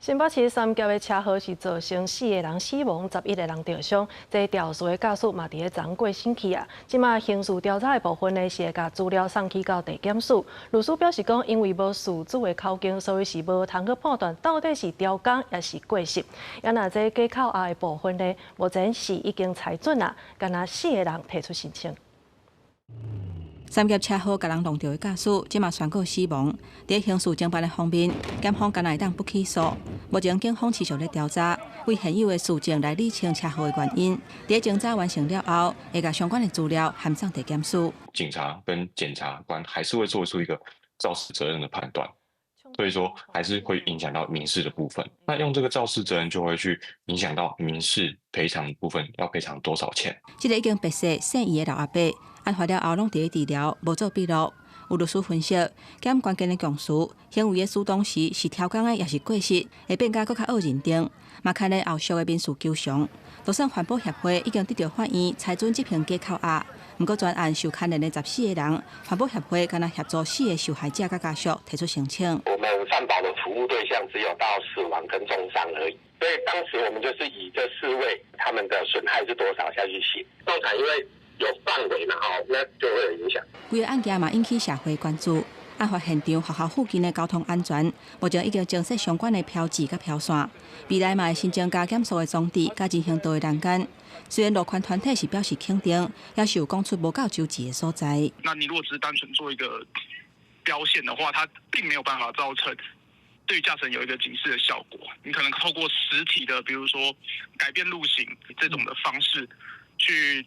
新北市三峽的車禍是造成四个人死亡，11個人著傷。這肇事的駕駛嘛，佇咧昨過身去啊。這馬刑事調查的部分呢，是會共資料送去到地檢署。律師表示講，因為無事主的口供，所以是無通去判斷到底是刁工抑是過失。啊，若這假扣押的部分呢，目前是已經裁准啊，干焦四个人提出申請。三峽車禍共人挵著的駕駛，這馬宣告死亡。佇刑事偵辦的方面，檢方敢若會當不起訴。目前警方持續咧調查，為現有的事證來理清車禍的原因。佇偵查完成了後，會共相關的資料函送地檢署。警察跟檢察官還是會做出一個肇事責任的判斷，所以說還是會影響到民事的部分。那用這個肇事責任就會去影響到民事賠償部分，要賠償多少錢？這个已經白世姓余的老阿伯，案發了後攏佇咧治療，無做筆錄。有律師分析，檢關鍵的供詞，行為的主當時是刁工的，抑是過失，會變甲閣較惡認定，嘛牽連後續的民事求償。就算環保協會已經得著法院裁准執行假扣押，毋過全案受牽連的14個人，環保協會干焦協助四个受害者佮家屬提出申請。我們善保的服務對象只有到死亡跟重傷而已，所以當時我們就是以這四位他們的損害是多少下去寫。動產因為有範圍嘛，哦，那就會有影響。規个案件嘛引起社會關注。案發現場學校附近的交通安全，目前已經增設相關的標誌佮標線。未來嘛會新增加減速的裝置，佮人行道的欄杆。雖然路權團體是表示肯定，也是有講出無夠周齊的所在。那你如果只是單純做一個標線的話，它並沒有辦法造成對駕駛人有一個警示的效果。你可能透過實體的，比如說改變路型這種的方式，去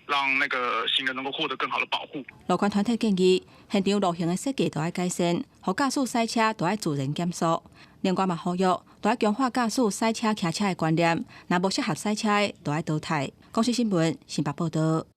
讓那個行人能夠獲得更好的保護。路權團體建議，現場路型的設計都愛改善，予駕駛駛車都愛自然減速。另外嘛，呼籲都愛強化駕駛駛車騎車的觀念，若無適合駛車的，都愛淘汰。公視新聞新北報導。